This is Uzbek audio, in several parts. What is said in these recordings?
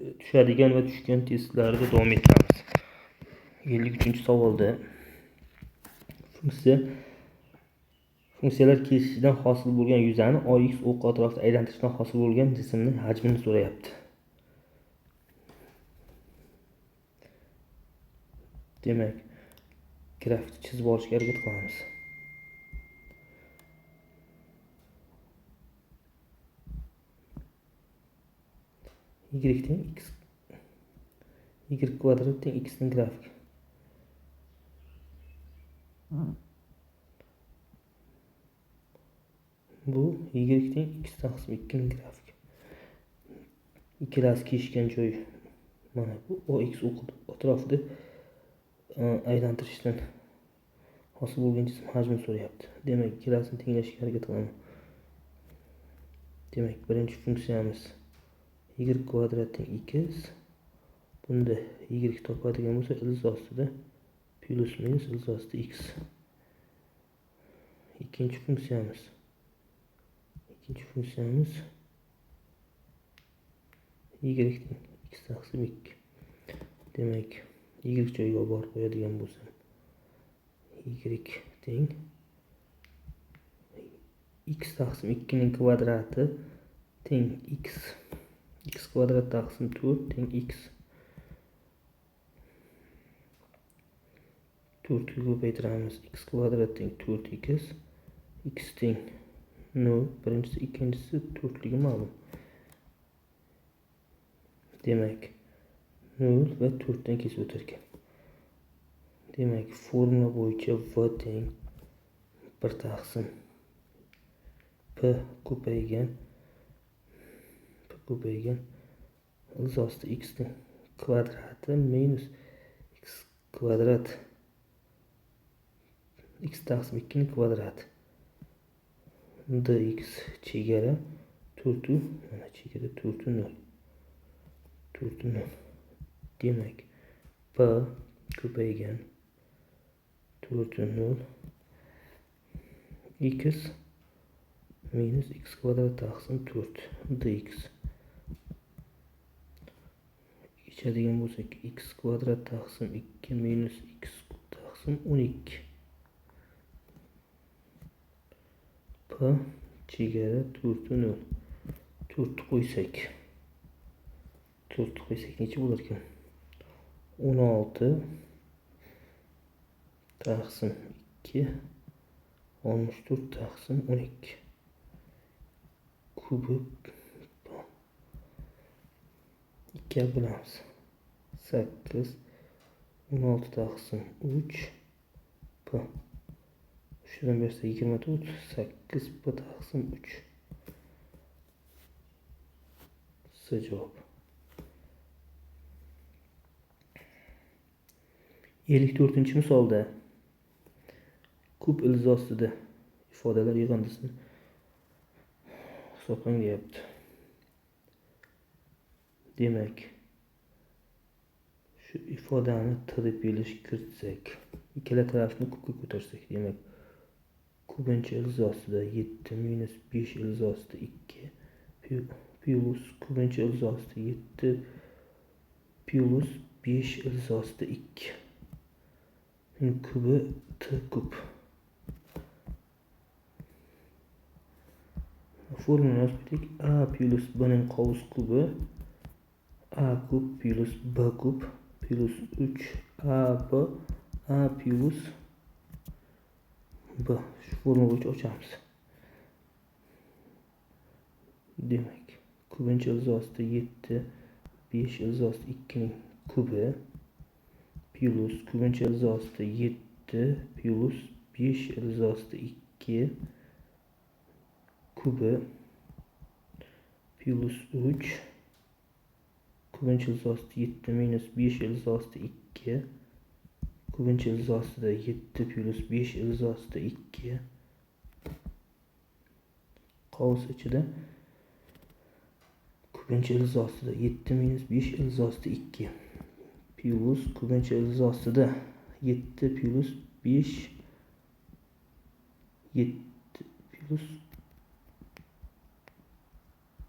Tushadigan va tushgan testlarda davom ettiramiz. 53-savolda funksiyalar kesishidan hosil bo'lgan yuzani OX o'qi atrofida aylantirishdan hosil bo'lgan jismning hajmini so'rayapti. Demak, grafikni chizib olishga harakat qilamiz. Y teng x, y kvadrat teng x ning grafiki. Bu y teng x taqsim 2 ning grafiki. Ikkalasi kesishgan joy mana bu OX o'qi atrofida aylantirishdan hosil bo'lgan jism hajmini so'rayapti. Demak, ikkalasini tenglashga harakat qilaman. Demak, birinchi funksiyamiz y kvadrat teng x. Bunda y topadigan bo'lsa ildiz ostida plus minus ildiz ostida x. Ikkinchi funksiyamiz y teng x taqsim 2. Demak, y joyiga borib qo'yadigan bo'lsam y teng x taqsim 2 ning kvadrati teng x, x kvadrat taqsim 4 teng x. 4 ga ko'paytiramiz, x kvadrat teng 4x, x teng 0, birinchisi, ikkinchisi 4ligi ma'lum. Demak, 0 va 4 dan kesib o'tar ekan. Demak, formula bo'yicha v teng 1 taqsim p ko'paygan ildiz ostida x ning kvadrati minus x kvadrat x taqsim 2 ning kvadrati dx chegara 4 mana chegara 4 0 4 0. Demak, p ko'paygan 4 0 x minus x kvadrat taqsim 4 dx. Ichadigan bo'lsak x kvadrat taqsim 2 minus x taqsim 12. P chegara 4 0. 4 qo'ysak 4 qo'ysak necha bo'lar ekan? 16 taqsim 2 64 taqsim 12 kubi 2 bo'lamiz. 8 16 taqsim 3 p. 3dan bersa 24 8 p taqsim 3. S javob. 54-misolda kub ildiz ostida ifodalar yig'indisini hisoblang deyapti. Demak, shu ifodani t deb belgilashga kiritsak, ikkala tarafni kubga ko'tarsak, demak, kubinchi ildiz ostida 7 minus 5 ildiz ostida 2 plus kubinchi ildiz ostida 7 plus 5 ildiz ostida 2 ning kubi t kub. Formulani yozib qo'ydik. A plus b ning qovus kubi a kub plus b kub plus 3 ab a plus b. Shu formula bo'yicha ochamiz. Demak, kubinchi ildiz ostida 7 5 ildiz ostida 2 ning kubi plus kubinchi ildiz ostida 7 plus 5 ildiz ostida 2 kubi plus 3 kubinchi ildiz ostida 7 minus 5 ildiz ostida 2 kubinchi ildiz ostida 7 plus 5 ildiz ostida 2 qovus ichida kubinchi ildiz ostida 7 minus 5 ildiz ostida 2 plus kubinchi ildiz ostida 7 plus 5 7 plus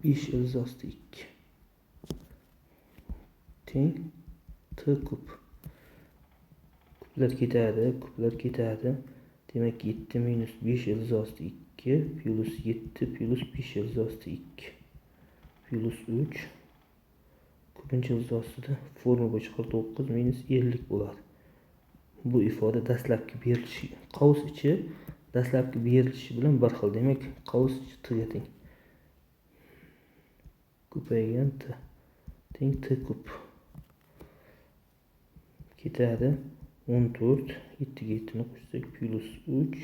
5 ildiz ostida 2. teng t kub. Kublar ketadi, kublar ketadi. Demak 7 minus 5 ildiz osti 2 plus 7 plus 5 ildiz osti 2 plus 3 kubinchi ildiz ostida formula bo'yicha 49 minus 50 bo'ladi. Bu ifoda dastlabki berilishi qavs ichi dastlabki berilishi bilan bir xil. Demak, qavs ichi t ga teng. Ko'paygan t teng t kub. Ketadi 14 7 ga 7 ni qo'shsak plus 3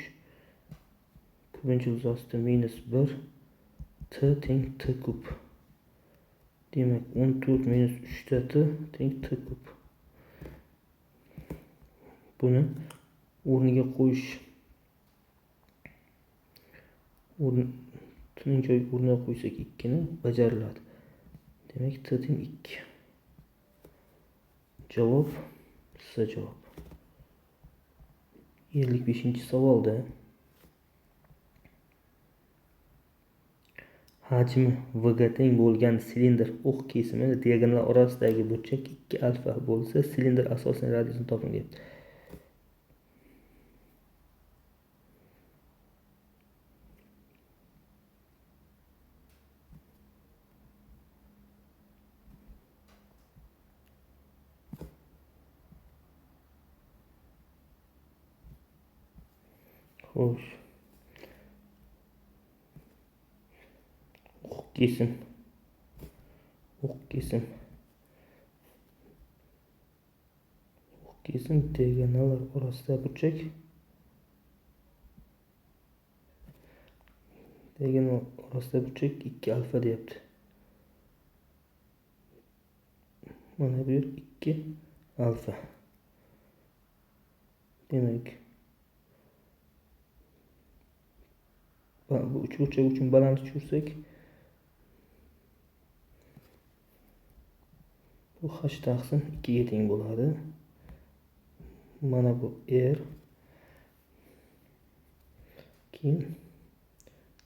kubinchi ildiz ostida minus 1 t teng t kub. Demak 14 minus 3 ta t teng t kub. Buni o'rniga qo'yish, o'rnining joyiga o'rniga qo'ysak 2 ni bajariladi. Demak t teng 2. Javob C javob. 55-savolda hajmi v ga teng bo'lgan silindr o'q kesimi diagonallar orasidagi burchak 2 alfa bo'lsa, silindr asosining radiusini toping deyapti. Xo'sh. O'q kesim. O'q kesim. O'q kesim diagonallar orasida burchak. Diagonal orasida burchak 2 alfa deyapti. Mana bu yer 2 alfa. Demak, bu uch burchak uchun balandlik tushirsak, bu h taqsim 2 ga teng bo'ladi. Mana bu r. Keyin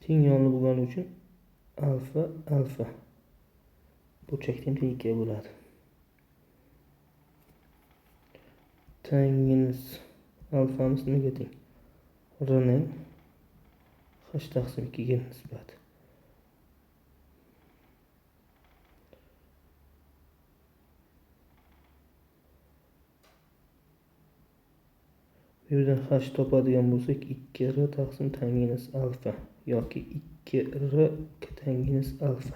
teng yonli bo'lgani uchun alfa alfa burchakdan teng 2 bo'ladi. Tangingiz alfamiz nimaga teng? R ning h taqsim 2 ga nisbati. Bu yerdan h topadigan bo'lsak 2r taqsim tangingiz alfa yoki 2r tangingiz alfa.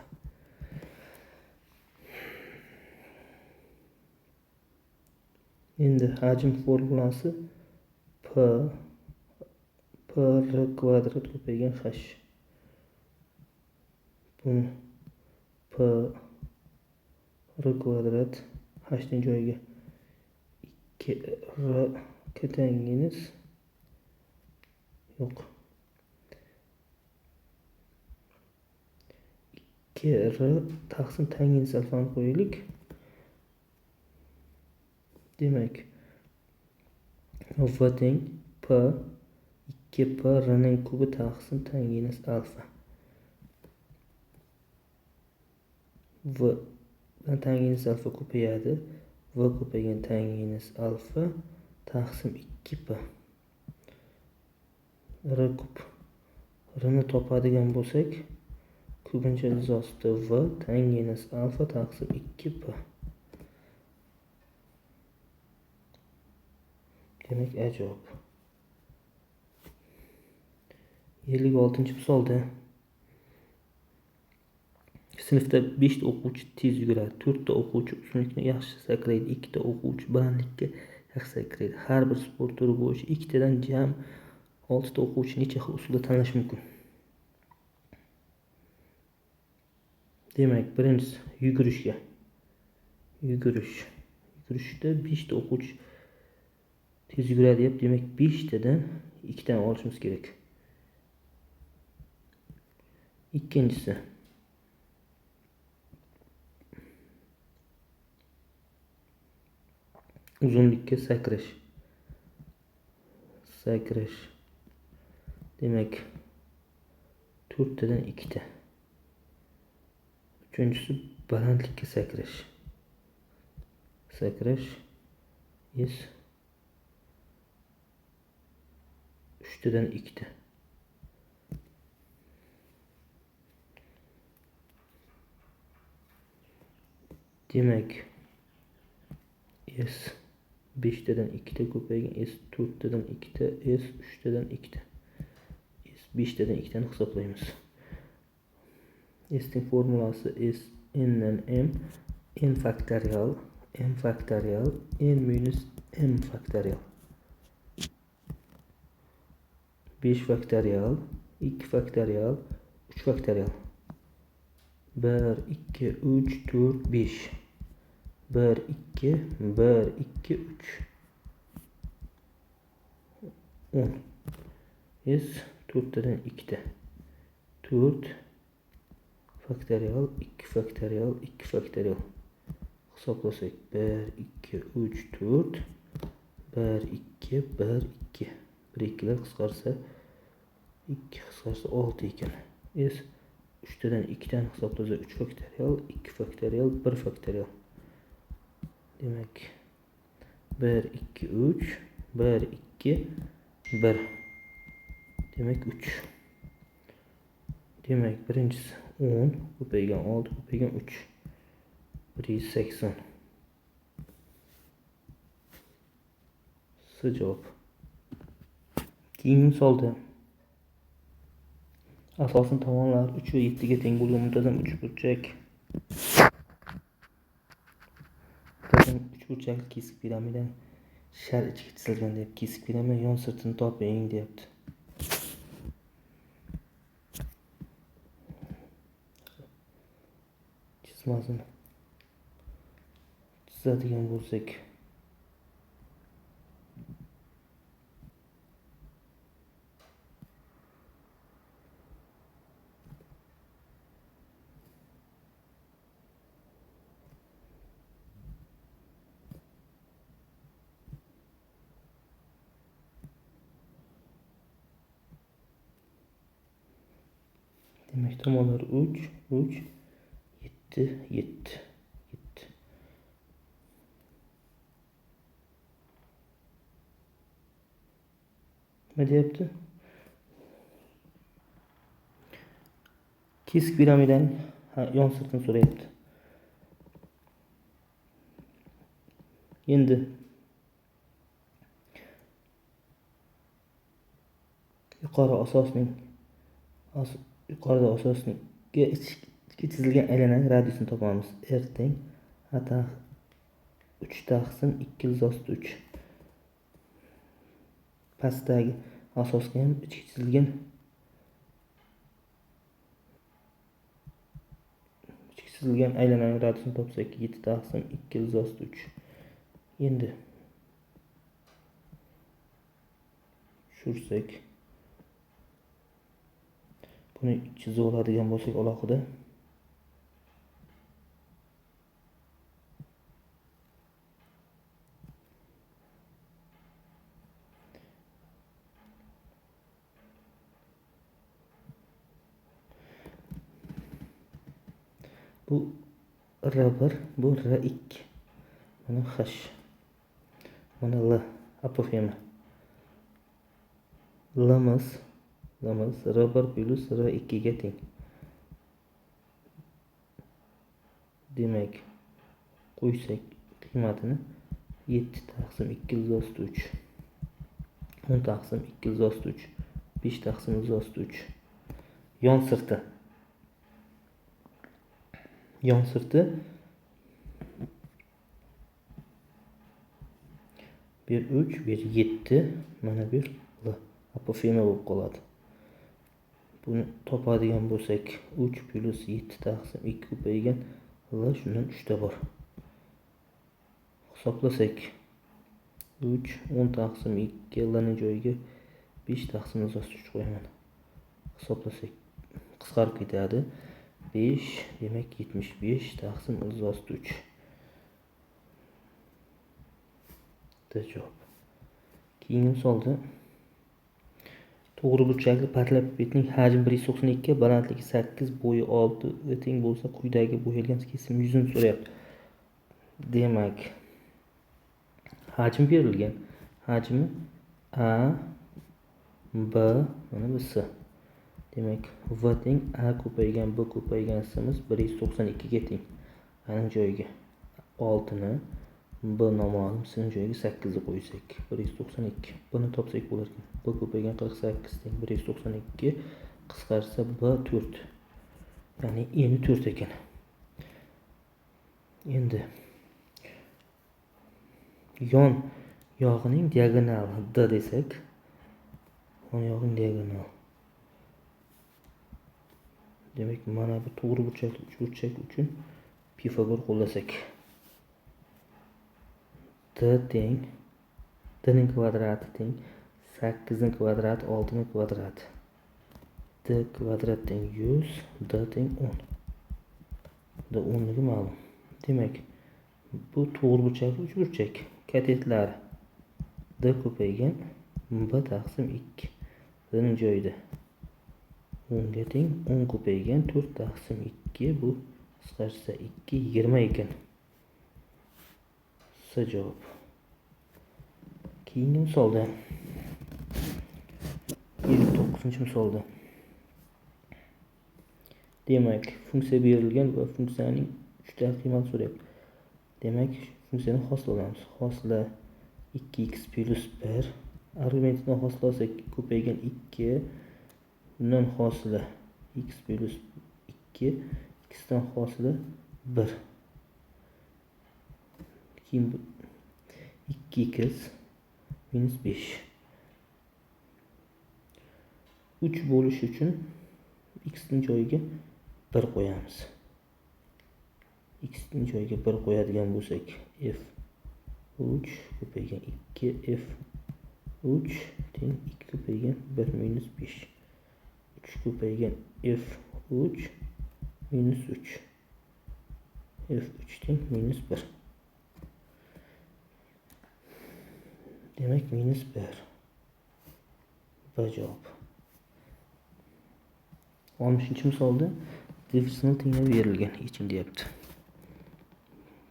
Endi hajm formulasi p r kvadrat ko'paygan h. Buni p r kvadrat h ning joyiga 2r tangingiz yo'q. 2r taqsim tangingiz alfani qo'yaylik. Demak, v teng p 2p r ning kubi taqsim tangingiz alfa. V tangingiz alfa ko'payadi. V ko'paygan tangingiz alfa taqsim 2p r kub. R ni topadigan bo'lsak, kubinchi ildiz ostida v tangingiz alfa taqsim 2p. Demak, A javob. 56-misolda sinfda 5 ta o'quvchi tez yuguradi, 4 ta o'quvchi uzunlikni yaxshi sakraydi, 2 ta o'quvchi balandlikka yaxshi sakraydi. Har bir sport turi bo'yicha 2 tadan jam 6 ta o'quvchi necha xil usulda tanlash mumkin? Demak, birinchisi yugurishga. Yugurish. Yugurishda 5 ta o'quvchi tez yuguradi deb, demak 5 tadan 2 tani olishimiz kerak. Ikkinchisi uzunlikka sakrash. Sakrash. Demak, 4 tadan 2 ta. Uchinchisi balandlikka sakrash. Sakrash S 3 tadan 2 ta. Demak, S 5 tadan 2 ta ko'paygan, S 4 tadan 2 ta, S 3 tadan 2 ta. S 5 tadan 2 tani hisoblaymiz. S ning formulasi S n dan m, n faktorial, m faktorial, n minus m faktorial. 5 faktorial, 2 faktorial, 3 faktorial. 1 2 3 4 5. 1 2 1 2 3. 10. S 4 tadan 2 ta. 4 faktorial, 2 faktorial, 2 faktorial. Hisoblasak 1 2 3 4 1 2 1 2. 1 2lar qisqarsa 2 qisqarsa 6 ekan. S 3 tadan 2 tan hisoblasak 3 faktorial, 2 faktorial, 1 faktorial. Demak 1 2 3 1 2 1. Demak 3. Demak birinchisi 10 ko'paygan 6 ko'paygan 3. 180. S javob. Keyingi misolda asosan tomonlar 3 va 7 ga teng bo'lgan muntazam uchburchak uchburchakli kesik piramidaning shar ichiga chizilgan deb, kesik piramida yon sirtini toping deyapti. Chizmasini chizadigan bo'lsak, demak tomonlar 3 3 7 7 7. Nima deyapti? Kesik piramidaning yon sirtini so'rayapti. Endi yuqori asosning yuqorida asosga ichki chizilgan aylananing radiusini topamiz. R teng 3 taqsim 2 ildiz 3. Pastdagi asosga ham ichki chizilgan aylananing radiusini topsak 7 taqsim 2 ildiz 3. Endi tushirsak, buni chizib oladigan bo'lsak alohida bu R1, bu R2, mana H, mana L, apofema. L'imiz R1 plus R2 ga teng. Demak, qo'ysak qiymatini 7 taqsim 2 ildiz 3, 10 taqsim 2 ildiz 3, 5 taqsim ildiz 3. Yon sirti. Yon sirti 1 3 1 7, mana bir L apofema bo'lib qoladi. Buni topadigan bo'lsak 3 plus 7 taqsim 2 ko'paygan L, shundan 3 ta bor. Hisoblasak 3 10 taqsim 2 L ning joyiga 5 taqsim 3 qo'yaman. Hisoblasak qisqarib ketadi. 5 demak 75 taqsim 3. Javob. Keyingi misolda to'g'ri burchakli parallelepipedning hajmi 192, balandligi 8, bo'yi 6 ga teng bo'lsa, quyidagi bo'yalgan kesim yuzini so'rayapti. Demak, Hajm berilgan. Hajmi A, B, mana bu S. Demak, V teng A ko'paygan B ko'paygan S'miz 192 ga teng. Aning joyiga 6 ni, B noma'lum, S ning joyiga 8 ni qo'ysak, 192. Buni topsak bo'lar ekan. B ko'paygan 48 teng 192, qisqarsa B 4. Ya'ni eni 4 ekan. Endi yon yog'ining diagonali D desak, yon yog'ining diagonali. Demak, mana bu to'g'ri burchakli uchburchak uchun Pifagor qo'llasak, D teng D ning kvadrati teng 8 ning kvadrati 6 ning kvadrati. D kvadrat teng 100, D teng 10. D 10ligi ma'lum. Demak, bu to'g'ri burchakli uchburchak katetlari D ko'paygan B taqsim 2. D ning joyida 10 ga teng 10 ko'paygan 4 taqsim 2, bu qisqarsa 2, 20 ekan. S javob. Keyingi misolda 59-misolda. Demak, funksiya berilgan va funksiyaning 3 ta qiymati so'rayapti. Demak, funksiyani hosil olamiz. Hosila 2x plus 1, argumentidan hosil olsak ko'paygan 2, bundan hosila x plus 2, x dan hosila 1. Keyin 2x minus 5. 3 bo'lishi uchun x ning joyiga 1 qo'yamiz. X ning joyiga 1 qo'yadigan bo'lsak, f 3 ko'paygan 2 f 3 teng 2 ko'paygan 1 minus 5. 3 ko'paygan f 3 minus 3. F 3 teng minus 1. Demak, minus 1. B javob. 60-misolda differensial tenglama berilgan, yechim deyapti.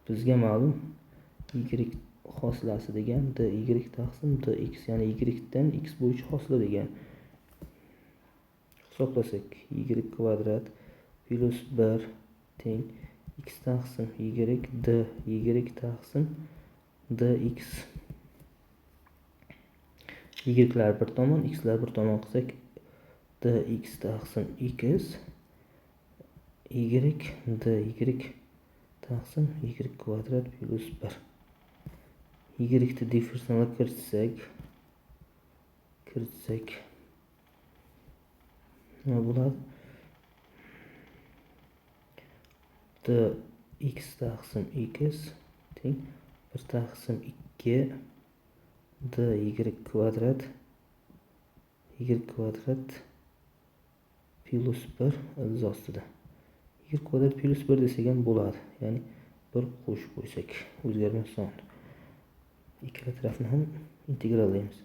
Bizga ma'lum y hosilasi degan dy taqsim dx, ya'ni y dan x bo'yicha hosila degan. Hisoblasak, y kvadrat plus 1 teng x taqsim y dy taqsim dx. Y'lar bir tomon, x'lar bir tomon qilsak, dx taqsim x y dy taqsim y kvadrat plus 1. Y ni differensialga kiritsak nima bo'ladi? Dx taqsim x teng 1 taqsim 2 dy kvadrat y kvadrat plus 1 ildiz ostida. Y kvadrat plus 1 desak ham bo'ladi. Ya'ni 1 qo'shib qo'ysak o'zgarmas son. Ikkala tarafni ham integrallaymiz.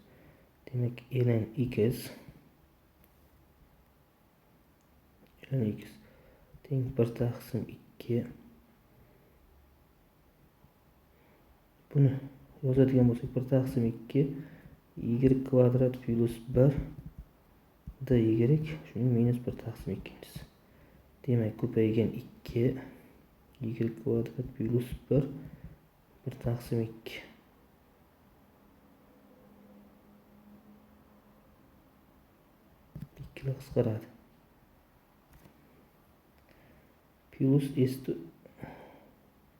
Demak, ln x teng 1 taqsim 2. Buni yozadigan bo'lsak 1 taqsim 2 y kvadrat plus 1 dy, shuning minus 1 taqsim 2-inchisi. Demak, ko'paygan 2 y kvadrat plus 1 1 taqsim 2. Ikkilar qisqaradi. Plus s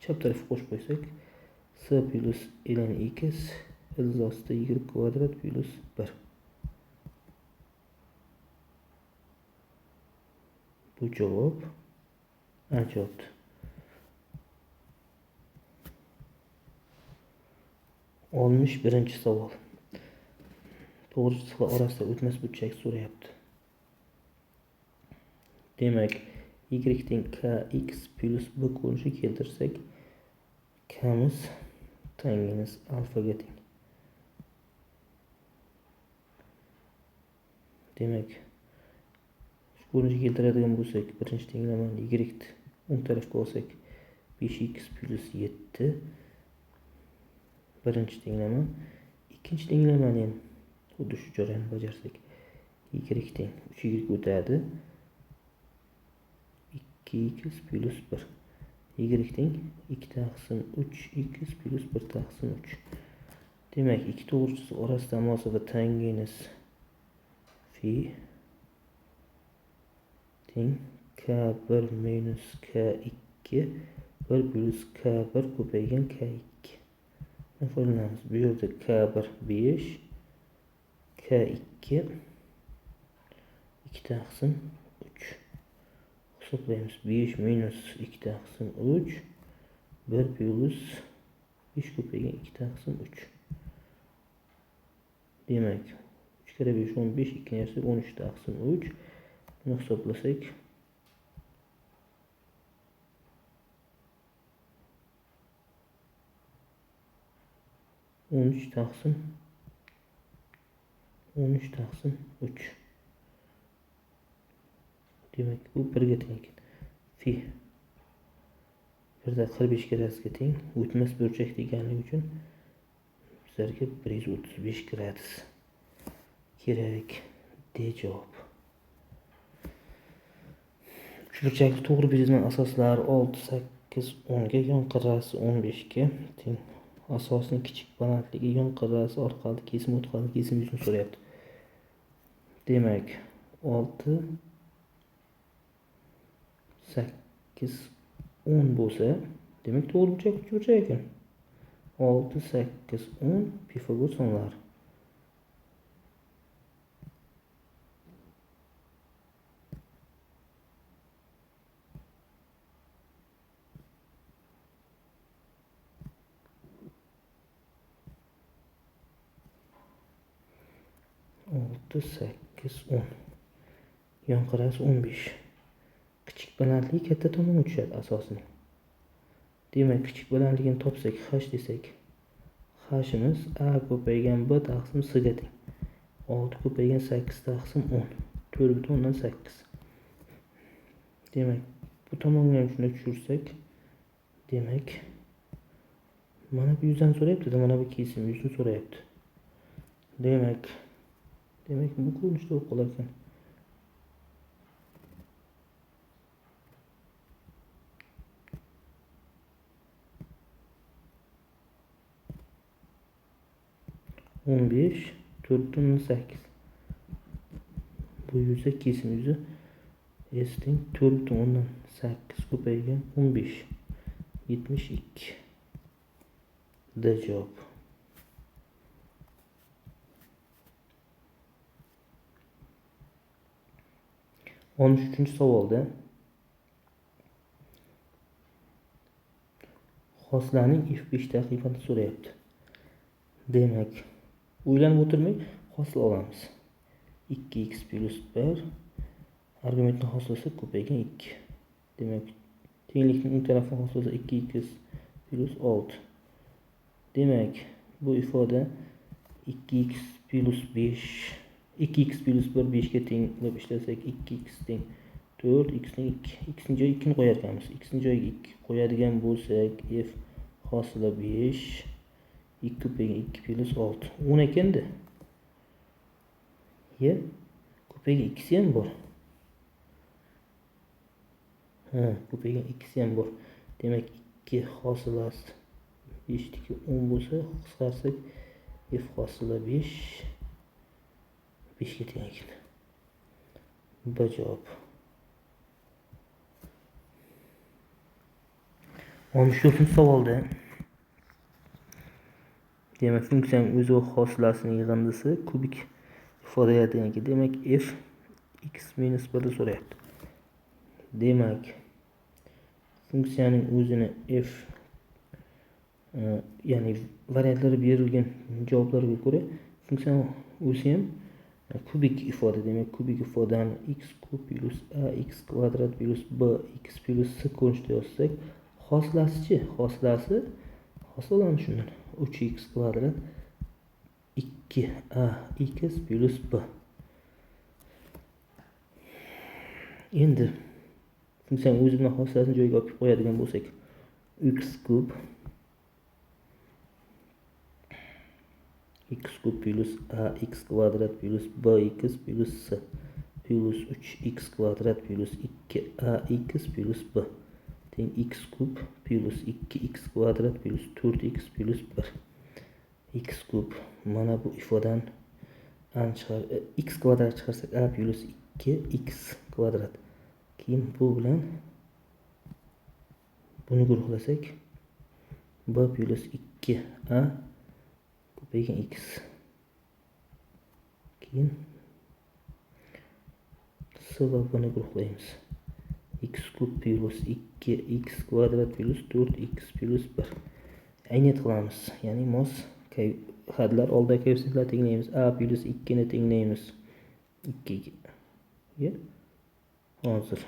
chap tarafga qo'shib qo'ysak, s plus ln x ildiz ostida y kvadrat plus 1. Bu javob A javobdir. 61-savol. To'g'ri chiziqlar orasida o'tmas burchak so'rayapti. Demak, y teng kx plus b ko'rinishga keltirsak, kamiz tangens alfaga teng. Demak, shu ko'rinishga keltiradigan bo'lsak, birinchi tenglamani y o'ng tarafga olsak, 5x plus 7, Birinchi tenglama. Ikkinchi tenglamani ham xuddi shu jarayonni bajarsak, y teng 3y o'tadi. 2x plus 1. Y teng 2 taqsim 3x plus 1 taqsim 3. Demak, ikki to'g'ri chiziq orasidagi munosabat tangenus fi teng k1 minus k2 1 plus k1 ko'paygan k2. Foydalanamiz. Bu yerda k1 5, k2 2 taqsim 3. Hisoblaymiz. 5 minus 2 taqsim 3 1 plus 5 ko'paygan 2 taqsim 3. Demak, 3 kere 5 15, 2 yarısı 13 taqsim 3. Bunu hisoblasak 13 taqsim 13 taqsim 3. Demak, bu 1ga teng ekan. Fi 1.45 gradusga teng. O'tmas burchak deganligi uchun bizlarga 135 gradus kerak. D javob. Uchburchakli to'g'ri belgilangan asoslari 6, 8, 10 ga, yon qirrasi 15 ga teng. Asosning kichik balandligi yon qirrasi orqali kesim o'tkazib kesim yuzini so'rayapti. Demak, 6, 8, 10 bo'lsa, demak to'g'ri burchak uchburchak ekan. 6, 8, 10 Pifagor sonlari. 6, 8, 10. Yon qirrasi 15. Kichik balandligi katta tomonga tushadi asosini. Demak, kichik balandligini topsak, h desak, h'imiz a ko'paygan b taqsim c ga teng. 6 ko'paygan 8 taqsim 10. 4.8. Demak, bu tomonga ham shuni tushirsak, demak, mana bu yuzdan so'rayapti, mana bu kesim yuzini so'rayapti. Demak, bu ko'rinishda bo'lib qolar ekan. 15, 4.8. Bu yuza kesim yuzi S teng 4.8 ko'paygan 15. 72. D javob. 13-savolda hosilaning f5 taqiymatini so'rayapti. Demak, o'ylanib o'tirmay hosil olamiz. 2x plus 1 argumentni hosilasi ko'paygan 2. Demak, tenglikning o'ng tarafini hosilasi 2x plus 6. Demak, bu ifoda 2x plus 5, 2x plus 1 5 ga teng deb ishlasak, 2x teng 4, x teng 2. X ning joyiga 2 ni qo'yar ekanmiz. X ning joyiga 2 qo'yadigan bo'lsak, f hosila 5, 2 ko'paygan 2 plus 6. 10 ekanda. Ya, ko'paygan 2 ham bor. Ha, ko'paygan 2 ham bor. Demak, 2 hosilasi 5 2 10 bo'lsa, qisqarsak f hosila 5 5 ga teng ekan. B javob. 14-savolda demak, funksiyaning o'zi va hosilasining yig'indisi kubik ifodaga teng ekan. Demak, f x minus 1 ni so'rayapti. Demak, funksiyaning o'zini f, ya'ni variantlar berilgan javoblarga ko'ra funksiyaning o'zi ham kubik ifoda. Demak, kubik ifodani x kub plus ax kvadrat plus bx plus c ko'rinishida yozsak, hosilasi-chi? Hosilasi hosil olamiz shundan. 3x kvadrat 2ax plus b. Endi funksiyaning o'zi bilan hosilasini joyiga olib qo'yadigan bo'lsak, x kub X kub plus ax kvadrat plus bx plus c plus 3x kvadrat plus 2ax plus b teng x kub plus 2x kvadrat plus 4x plus 1. X kub mana bu ifodan a chiqar, x kvadrat chiqarsak a plus 2x kvadrat. Keyin bu bilan buni guruhlasak b plus 2a ko'paygan x. Keyin c va buni guruhlaymiz. X kub plus 2x kvadrat plus 4x plus 1. Ayniyat qilamiz. Ya'ni mos hadlar oldidagi koeffitsiyentlar tenglaymiz. A plus 2 ni tenglaymiz 2 ga. Hozir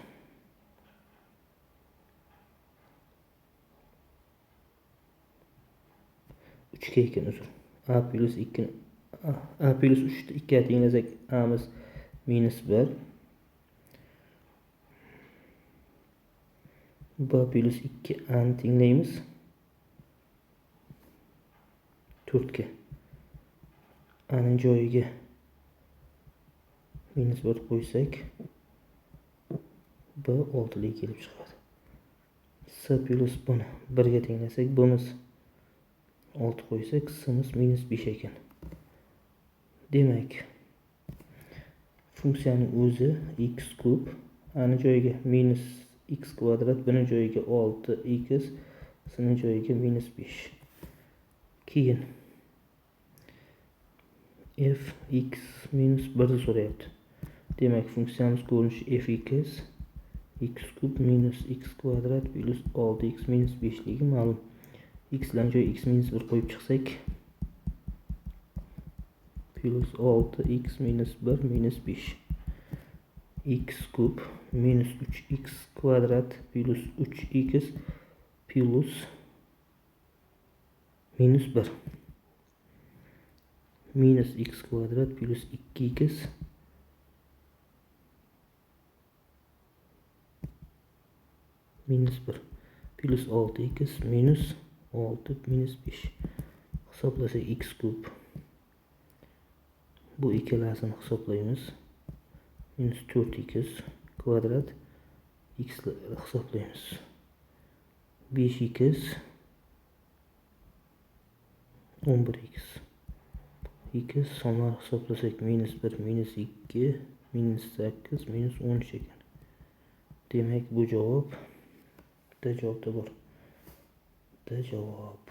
3ga ekan, uzr. A plus 2 a plus 3 ni 2 ga tenglasak amiz minus 1. B plus 2 a ni tenglaymiz 4 ga. A ning joyiga minus 1 qo'ysak b 6lik kelib chiqadi. C plus buni 1 ga tenglasak bimiz 6 qo'ysak c'miz minus 5 ekan. Demak, funksiyaning o'zi x kub a ning joyiga minus x kvadrat, b ning joyiga 6x, c ning joyiga minus 5. Keyin f x minus 1 ni so'rayapti. Demak, funksiyamiz ko'rinishi f x x kub minus x kvadrat plus 6x minus 5 ligi ma'lum. X bilan joyiga x minus 1 qo'yib chiqsak plus 6x minus 1 minus 5. X kub minus 3x kvadrat plus 3x plus minus 1 minus x kvadrat plus 2x minus 1 plus 6x minus 6 minus 5. Hisoblasak x kub bu ikkalasini hisoblaymiz. Minus 4x kvadrat x hisoblaymiz. 5x 11x. X sonlar hisoblasak minus 1 minus 2 minus 8 minus 13 ekan. Demak, bu javob bitta javobda bor. Bitta javob.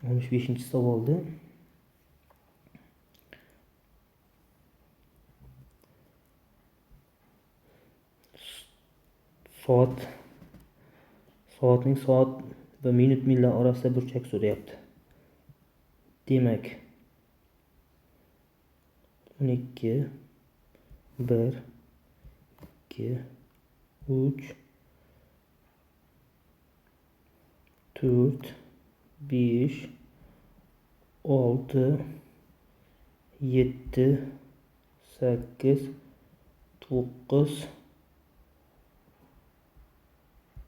65-savolda soatning soat va minut millar orasida burchak so'rayapti. Demak, 12 1 2 3 4 5 6 7 8 9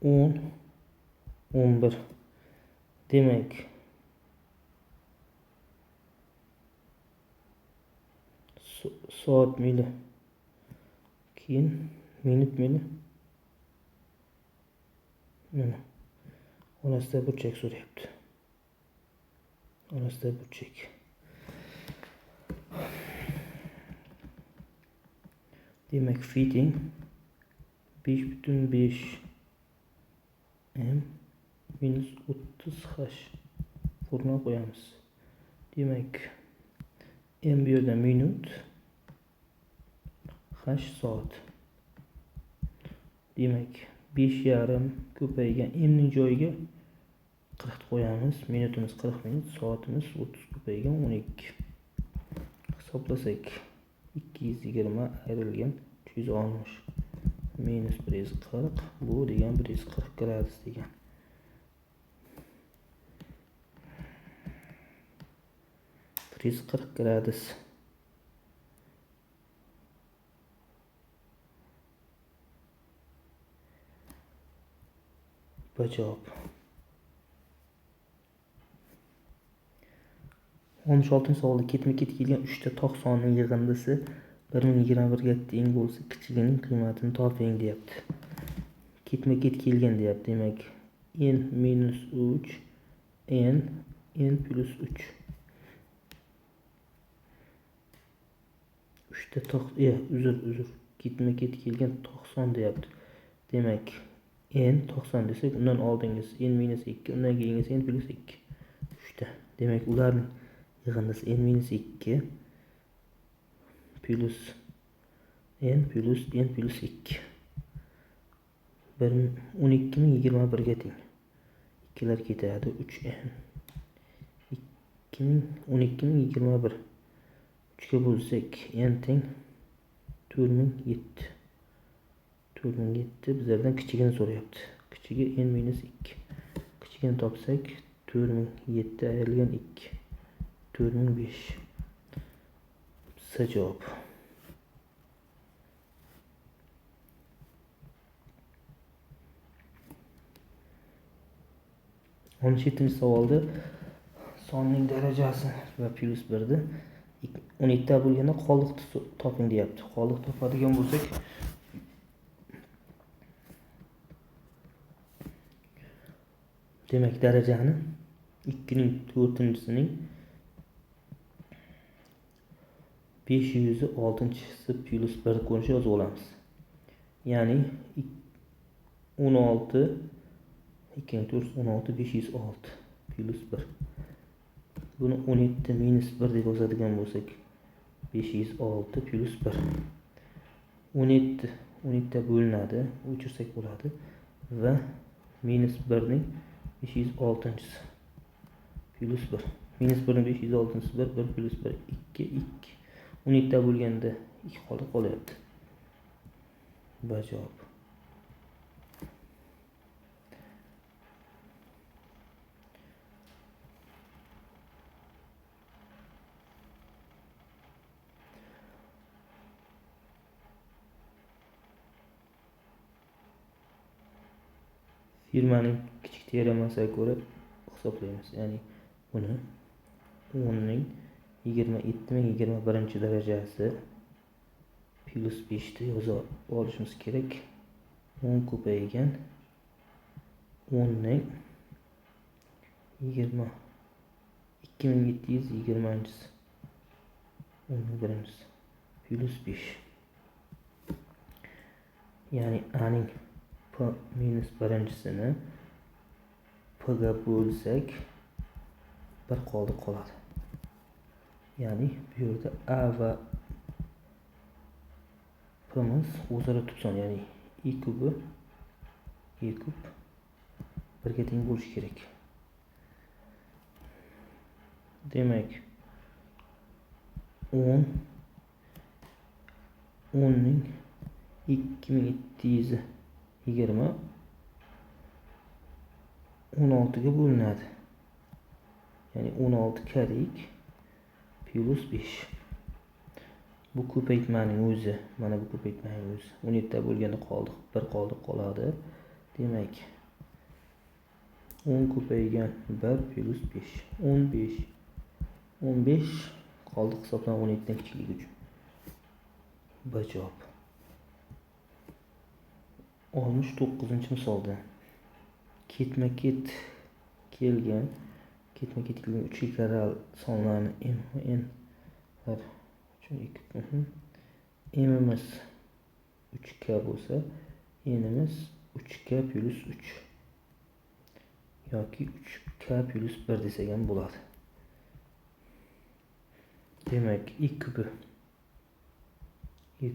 10 11. Demak, soat mili, keyin minut mili, mana orasida burchak so'rayapti. Orasida burchak. Demak, fi teng 5.5 m minus 30 h formula qo'yamiz. Demak, m bu yerda minut, h soat. Demak, 5.5 ko'paygan m ning joyiga 40 qo'yamiz. Minutimiz 40 minut, soatimiz 30 ko'paygan 12. Hisoblasak 220 ayrilgan 360 minus 140, bu degan 140 gradus degan. 140 gradus. Bu javob. 16-savolda ketma-ket kelgan 3 ta tog' sonining yig'indisi 1021 ga teng bo'lsa, kichigining qiymatini toping deyapti. Ketma-ket kelgan deyapti. Demak, n minus 3 n n plus 3. 3 ta tog', uzr, ketma-ket kelgan tog' son deyapti. Demak, n 90 desak, undan oldingisi n minus 2, undan keyingisi n plus 2. 3 ta. Demak, ularning yig'indisi n minus 2 plus n plus n plus 2. 12021 ga teng. 2lar ketadi, 3n. 12021. 3 ga bo'lsak, n teng 4007. 4007 bizlardan kichigini so'rayapti. Kichigi n minus 2. Kichigini topsak, 4007 ayrilgan 2. 4005. C javob. O'n 7-savolda sonning darajasi va plus 1ni 17 ta bo'lganda qoldiqni toping deyapti. Qoldiq topadigan bo'lsak, demak darajani 2ning 4-chisining 506-chisi plus 1 ko'rinishida yozib olamiz. Ya'ni 16 2 4 16 506 plus 1. Buni 17 minus 1 deb yozadigan bo'lsak, 506 plus 1. 17 17 ta bo'linadi, o'chirsak bo'ladi va minus 1 ning 506-chisi plus 1. Minus 1 ning 506-chisi 1, 1 plus 1 2 2. 17 ta bo'lganda 2 qoldi qolyapti. Va javob. Firmaning kichik teoremasiga ko'ra hisoblaymiz. Ya'ni buni 10 ning 27021 darajasi plus 5 ni yoza olishimiz kerak. 10 ko'paygan 10 ning 22720-chisi 10 ning birinchisi plus 5. Ya'ni a ning p minus birinchisini p ga bo'lsak 1 qoldi qoladi. Ya'ni bu yerda a va p'miz o'zaro tubson, ya'ni e kubi e kub 1 ga teng bo'lishi kerak. Demak 10 ning 2720 16 ga bo'linadi. Ya'ni 16 karik plus 5. Bu ko'paytmaning o'zi, mana bu ko'paytmaning o'zi 17 ta bo'lganda qoldiq, 1 qoldi qoladi. Demak 10 ko'paygan 1 plus 5, 15. 15 qoldiq hisoblanadi 17 dan kichikligi uchun. B javob. 69-misolda ketma-ket kelgan 3 karral sonlarni m va n lar uchun 2 m'imiz 3k bo'lsa, n'imiz 3k plus 3 yoki 3k plus 1 desak ham bo'ladi. Demak, e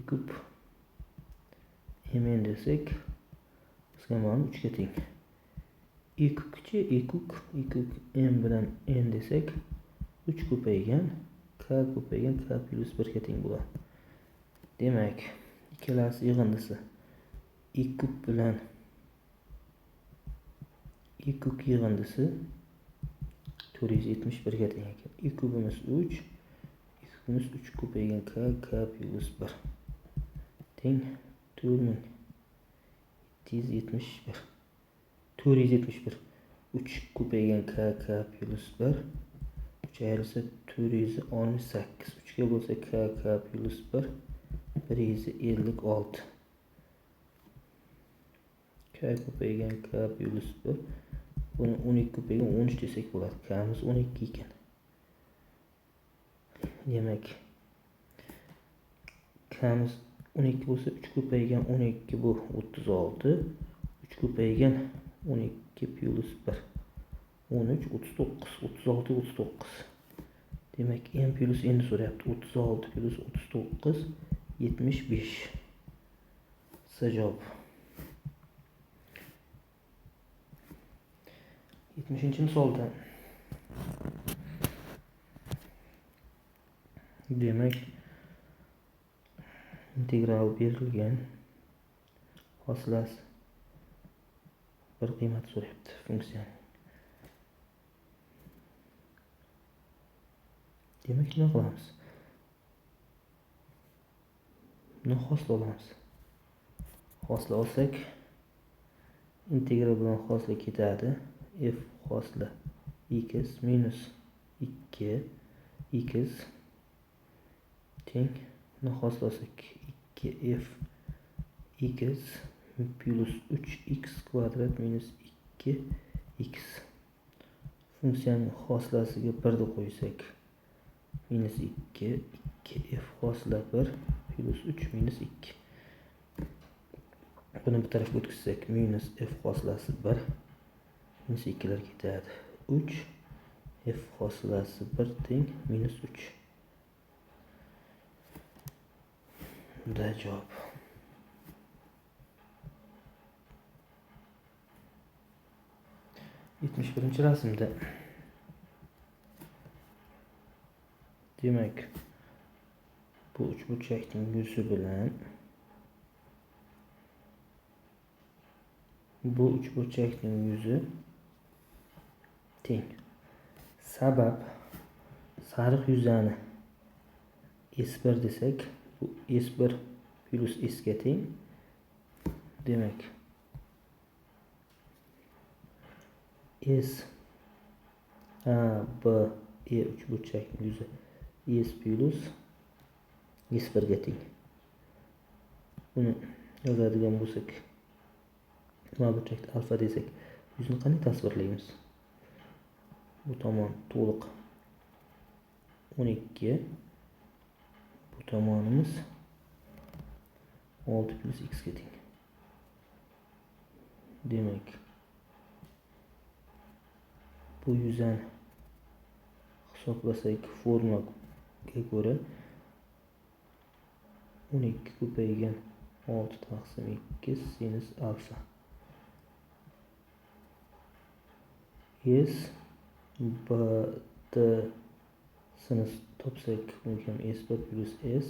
kub mn desak bizga ma'lum 3 ga teng. E kubchi e kub m bilan n desak 3 ko'paygan k ko'paygan k plus 1 ga teng bo'ladi. Demak, ikkalasi yig'indisi e kub bilan e kub yig'indisi 471 ga teng ekan. E kubimiz 3, e kubimiz 3 ko'paygan k k plus 1 teng 4771. 471. 3 ko'paygan k k plus 1 3 ayrilsa 468. 3 ga bo'lsa k k plyus 1 156. K ko'paygan k plyus 1, buni 12 ko'paygan 13 desak bo'ladi. K'miz 12 ekan. Demak, k'miz 12 bo'lsa 3 ko'paygan 12 bu 36. 3 ko'paygan 12 plyus 1 13 39. 36 39. Demak, m plyus n so'rayapti. 36 plyus 39 75. C javob. 70-misolda. Demak, integral berilgan, hosilasi bir qiymat so'rayapti funksiyaning. Demak, nima qilamiz? Buni hosil olamiz. Hosil olsak, integral bilan hosila ketadi. F hosila x minus 2 x teng, buni hosil olsak 2f x plus 3x kvadrat minus 2x. Funksiyaning hosilasiga 1 deb qo'ysak, minus 2 2f hosila 1 plus 3 minus 2. Buni bir tarafga o'tkazsak, minus f hosilasi 1 minus 2 lar ketadi. 3 f hosilasi 1 teng minus 3. Bunda javob. 71-rasmda. Demak, bu uchburchakning yuzi bilan bu uchburchakning yuzi teng. Sabab sariq yuzani S1 desak, bu S1 plus S ga teng. Demak, S A B E uchburchakning yuzi S plus S1 ga teng. Buni yozadigan bo'lsak, nima burchakni alfa desak, yuzni qanday tasvirlaymiz? Bu tomon to'liq 12, bu tomonimiz 6 plus x ga teng. Demak, bu yuzani hisoblasak formulaga ko'ra 12 ko'paygan 6 taqsim 2 sinus alfa. S B T sinus topsak, bunga ham S1 plus S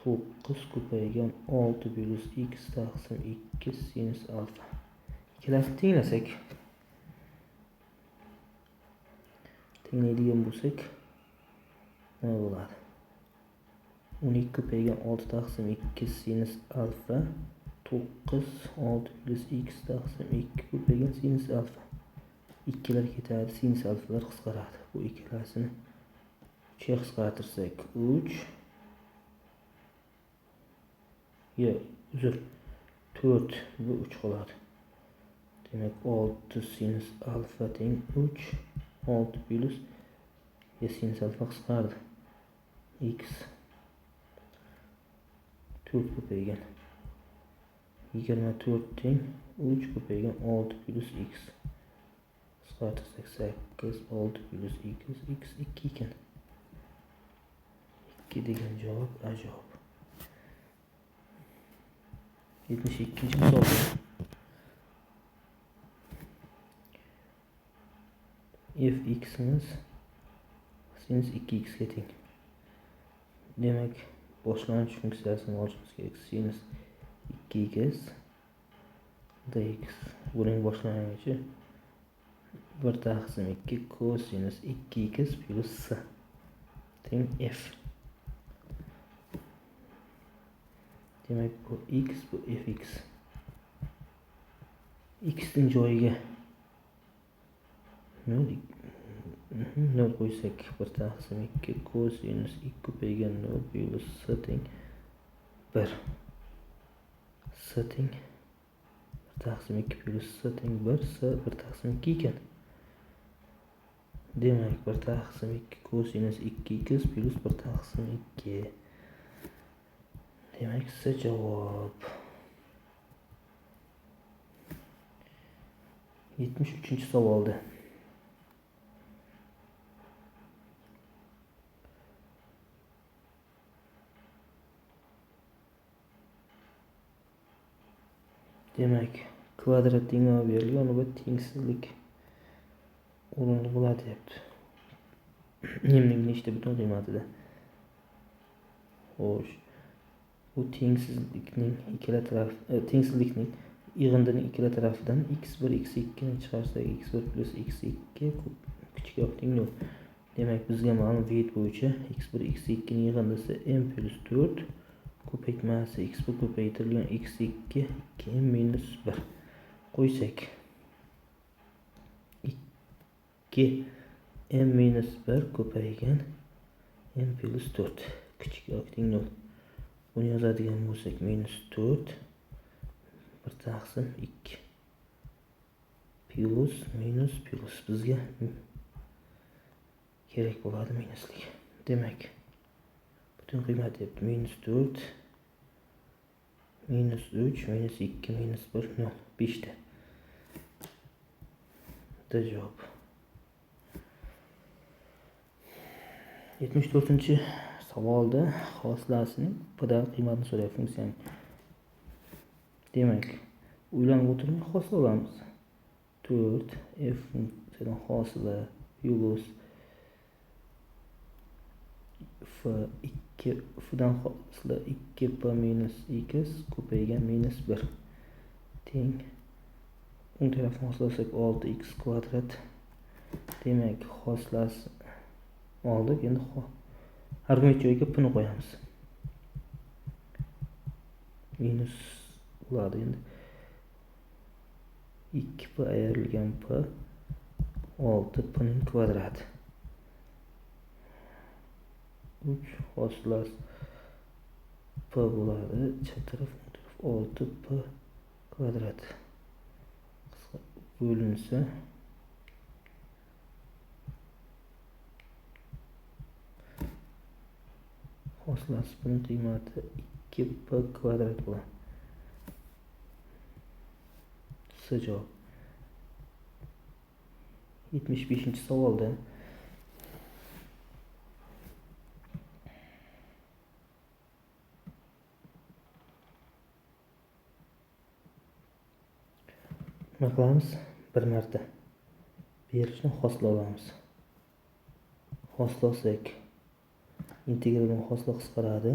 9 ko'paygan 6 plus x taqsim 2 sinus alfa. Ikkalasini tenglasak, tenglaydigan bo'lsak nima bo'ladi? 12 ko'paygan 6 taqsim 2 sinus alfa 9 6 plus x taqsim 2 ko'paygan sinus alfa. Ikkilar ketadi, sinus alfalar qisqaradi. Bu ikkalasini 3 ga qisqartirsak 3, yo, uzr, 4, bu 3 qoladi. Demak, 6 sinus alfa teng 3, 6 plus sinus alfa qisqardi. X 4 ko'paygan 24 teng 3 ko'paygan 6 plus x. Qisqartirsak 8, 6 plus x, x 2 ekan. 2 degan javob A javob. 72-misol. F x'imiz sinus 2x ga teng. Demak, boshlang'ich funksiyasini olishimiz kerak. Sinus 2x dx. Buning boshlang'ichi 1 taqsim 2 kosinus 2x plus c teng f. Demak, bu x, bu fx. X ning joyiga 0, 0 qo'ysak 1 taqsim 2 kosinus 2 ko'paygan 0 plyus c teng 1. C teng 1 taqsim 2 plyus c teng 1, c 1 taqsim 2 ekan. Demak 1 taqsim 2 kosinus 2x plyus 1 taqsim 2. Demak C javob. 73-savolda. Demak, kvadrat tenglama berilgan va tengsizlik o'rinli bo'ladi deyapti. M'ning nechta butun qiymatida? Xo'sh, bu tengsizlikning ikkala taraf, tengsizlikning yig'indining ikkala tarafidan x1 x2 ni chiqarsak x1 plus x2 kichik yoki teng 0. Demak, bizga ma'lum v bo'yicha x1 x2 ning yig'indisi m plus 4 ko'paytmasi x1 ko'paytirilgan x2 2m minus 1 qo'ysak 2m minus 1 ko'paygan m plus 4 kichik yoki teng 0. Buni yozadigan bo'lsak minus 4 1 taqsim 2 plus minus plus bizga kerak bo'ladi minuslik. Demak, butun qiymat deyapti minus 4 minus 3 minus 2 minus 1 0 5 ta. Bitta javob. 74-savolda xoslasining p-da qiymatini so'rayapti funksiyaning. Demak, o'ylanib o'tirmay hosil olamiz. 4 f funksiyadan hosila plus f2 f dan hosila 2p minus x ko'paygan minus 1 teng o'ng tarafni hosil olsak 6x kvadrat. Demak, hosilasi oldik. Endi argument joyiga p ni qo'yamiz. Minus bo'ladi endi. 2p ayrilgan p 6p ning kvadrati. 3 hosilasi p bo'ladi. Chap taraf o'ng taraf 6p kvadrat. Qisqa bo'linsa hosilasi buning qiymati 2p kvadrat bo'ladi. C javob. 75-savolda nima qilamiz? Bir marta berilishni hosil olamiz. Hosil olsak integraldan hosila qisqaradi.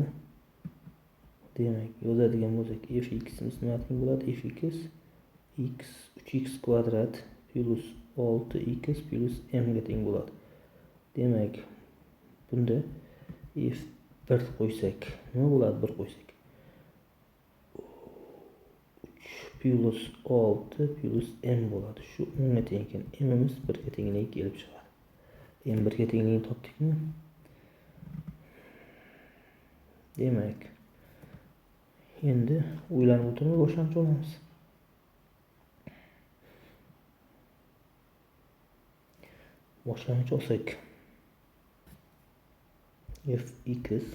Demak, yozadigan bo'lsak fx'imiz nima teng bo'ladi? Fx x 3x kvadrat plus 6x plus m ga teng bo'ladi. Demak, bunda f 1 qo'ysak nima bo'ladi? 1 qo'ysak 3 plus 6 plus m bo'ladi. Shu 10 ga teng ekan. M'imiz 1 ga tengligi kelib chiqadi. M 1 ga tengligini topdikmi? Demak, endi o'ylanib o'tirmay boshlang'ich olamiz. Boshlang'ich olsak fx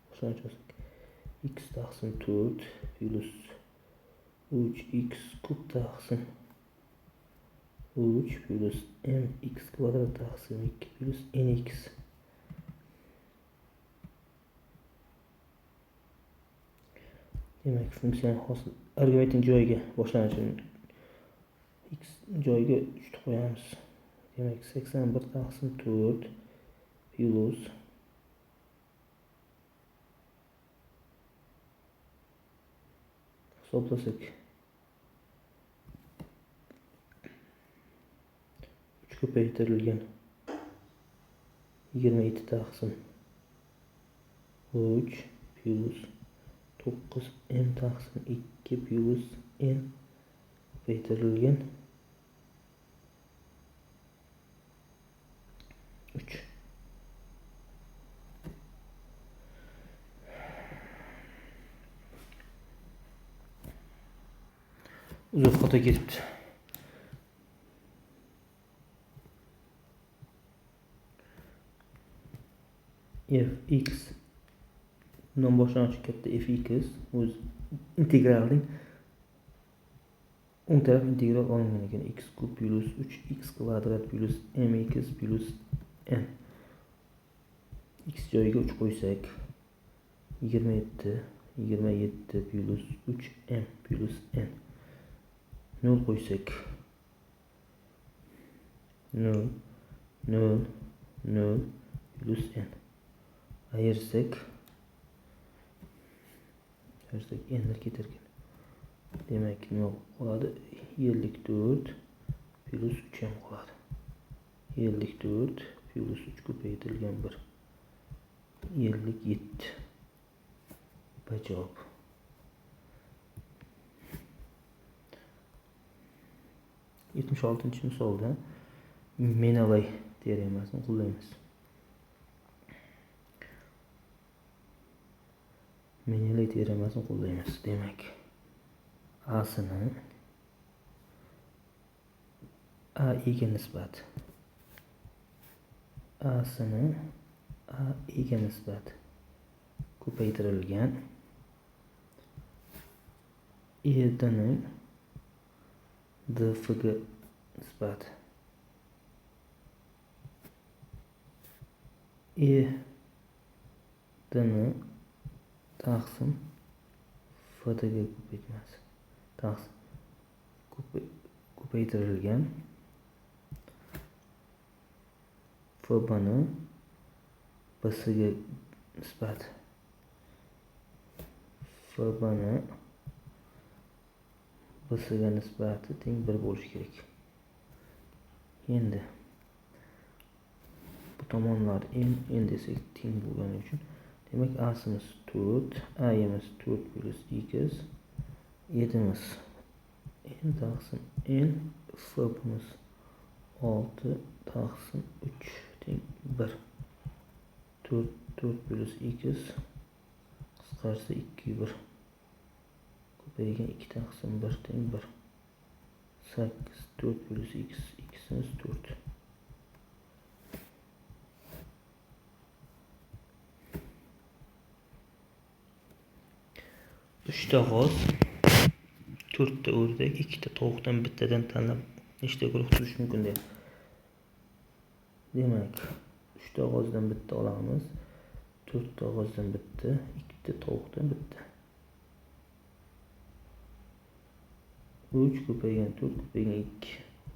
boshlang'ich olsak x taqsim 4 plus 3x kub taqsim 3 plus mx kvadrat taqsim 2 plus nx. Demak, funksiyani hosil argumentning joyiga boshlang'ichini x joyiga 3 qo'yamiz. Demak, 81 taqsim 4 plus hisoblasak 3 ko'paytirilgan 27 taqsim 3 plus 9 m taqsim 2 plus n ko'paytirilgan Uzr, xato ketibdi. Fx bundan boshlanuvchi katta fx o'z integralning o'ng taraf integral olingan ekan. X kub plus 3x kvadrat plus mx plus n. X joyiga 3 qo'ysak 27 27 plus 3m plus n. 0 qo'ysak 0 0 0 plus n. Ayirsak n'lar ketar ekan. Demak, nima qoladi? 54 plus 3 ham qoladi. 54 plus 3 ko'paytirilgan 1. 57. Javob. 76-misolda Menelay teoremasini qo'llaymiz. Menelay teoremasini qo'llaymiz. Demak, A-sini A-ga nisbat, A-sini A-ga nisbat ko'paytirilgan E-ning DF-ga nisbat, E-ni taqsim FD-ga ko'paytmasi taqsim ko'paytirilgan FB-ni BC-ga nisbat, FB-ni BC-ga nisbati teng 1 bo'lishi kerak. Endi bu tomonlar n n desak teng bo'lgani uchun, demak A-simiz 4, A-imiz 4 plus x, E-imiz n taqsim n, F-imiz 6 taqsim 3 teng 1. 4 4 plus x qisqarsa 2 1. Ko'paygan 2 taqsim 1 teng 1. 8 4 plus x, x'imiz 4. Uchta g'oz, 4ta o'rdak, 2ta tovuqdan bittadan tanlab nechta guruh tuzish mumkin deyapti. Demak, 3ta g'ozdan bitta olamiz, 4ta g'ozdan bitta, 2ta tovuqdan bitta. 3 ko'paygan 4 ko'paygan 2,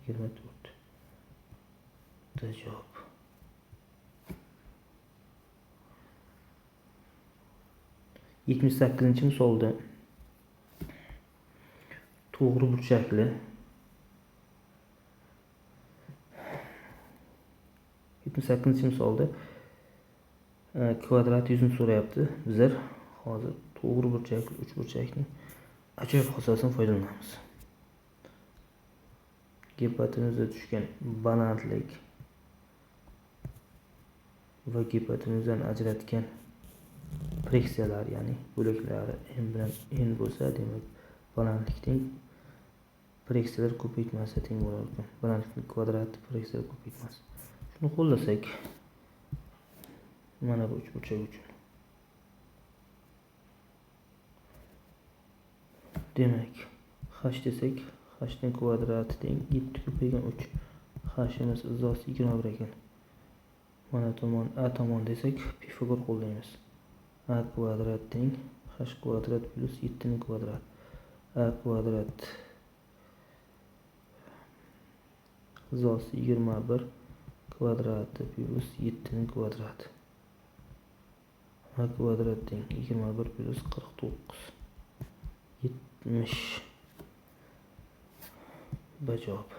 24. Bitta javob. 78-misolda to'g'ri burchakli 78-misolda kvadrat yuzini so'rayapti. Bizlar hozir to'g'ri burchakli uchburchakning ajoyib xosasidan foydalanamiz. Gipotenuzga tushgan balandlik va gipotenuzdan ajratgan proyeksiyalar, ya'ni bo'laklari m bilan n bo'lsa, demak balandlikning proyeksiyalar ko'paytmasi teng bo'lar ekan. Balandlikning kvadrati proyeksiyalar ko'paytmasi. Shuni qo'llasak mana bu uchburchak uchun. Demak, h desak, h ning kvadrati teng 7 ko'paygan 3. H'imiz izosi 21 ekan. Mana tomon a tomon desak, Pifagor qo'llaymiz. A kvadrat teng h kvadrat plus 7 ning kvadrat. A kvadrat izosi 21 kvadrati plus 7 ning kvadrati. A kvadrat teng 21 plus 49 70. Javob.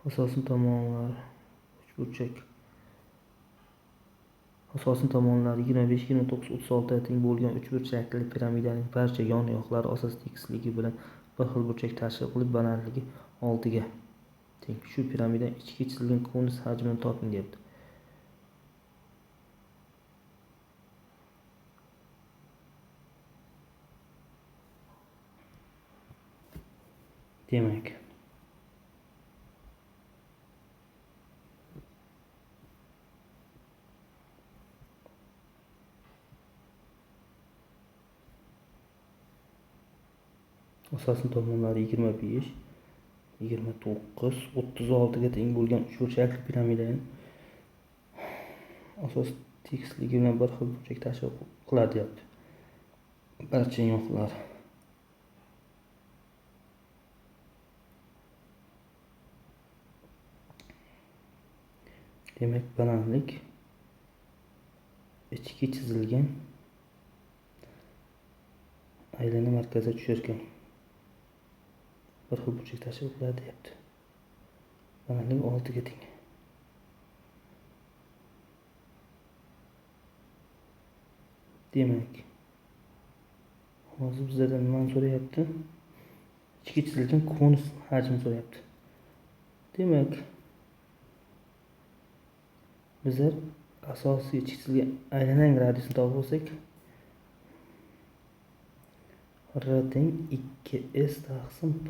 Asosiy tomonlar uchburchak. Asosiy tomonlari 25, 29, 36 teng bo'lgan uchburchakli piramidaning barcha yon yoqlari asos tekisligi bilan bir xil burchak tashkil qilib, balandligi 6 ga teng. Shu piramidaning ichki chizilgan konus hajmini toping deyapti. Demak, asosiy tomonlari 25, 29, 36 ga teng bo'lgan uchburchakli piramidaning asos tekisligi bilan bir xil burchak tashkil qiladi deyapti. Barcha yoqlar. Demak, balandlik ichki chizilgan aylana markazga tushar ekan. Bir xil burchak tashkil qiladi deyapti. Balandlik 6 ga teng. Demak, hozir bizlardan nimani so'rayapti? Ichki chizilgan konus hajmini so'rayapti. Demak, bizlar asosiy ichki chizilgan aylanang radiusini topib olsak, R teng 2S taqsim P.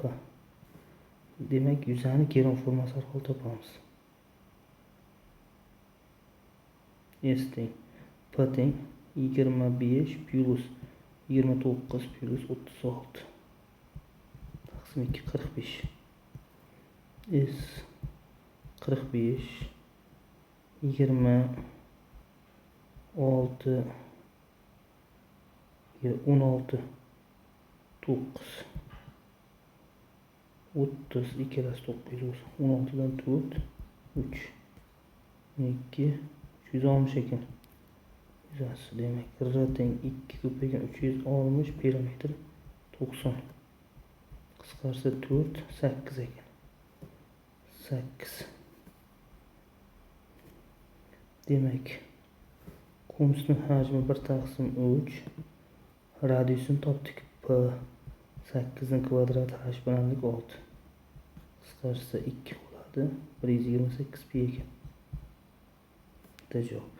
Demak, yuzani Geron formasi orqali topamiz. S teng P teng 25 plus 29 plus 36 taqsim 2 45. S 45 26 16 9 30 ikkalasi 900 bo'lsa 16 dan 4 3 12 360 ekan. Yuzasi. Demak, R teng 2 ko'paygan 360 perimetr 90. Qisqarsa 4 8 ekan. 8. Demak, konusning hajmi 1 taqsim 3, radiusini topdik. P 8 ning kvadrati h balandlik 6. Qisqarsa 2 qoladi. 128 pi ekan. Bitta javob.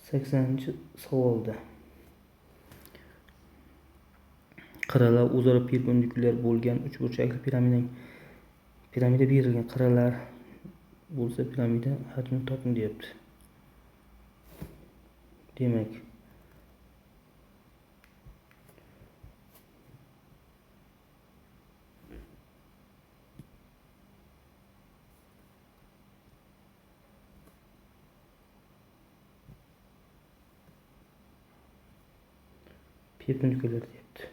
80-savolda qirralar o'zaro perpendikulyar bo'lgan uchburchakli piramida berilgan qirralar bo'lsa piramida hajmini toping deyapti. Demak, perpendikulyar deyapti.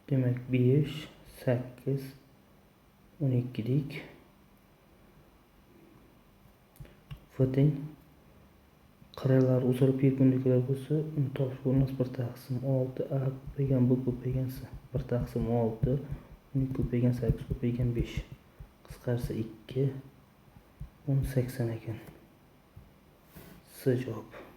Demak, 5, 8, 12 dik. V teng qirralar o'zaro perpendikulyar bo'lsa, uni topish formulasi 1 taqsim 6 a ko'paygan b ko'paygan c. 1 taqsim 6 12 ko'paygan 8 ko'paygan 5. Qisqarsa 2 10 80 ekan. C javob.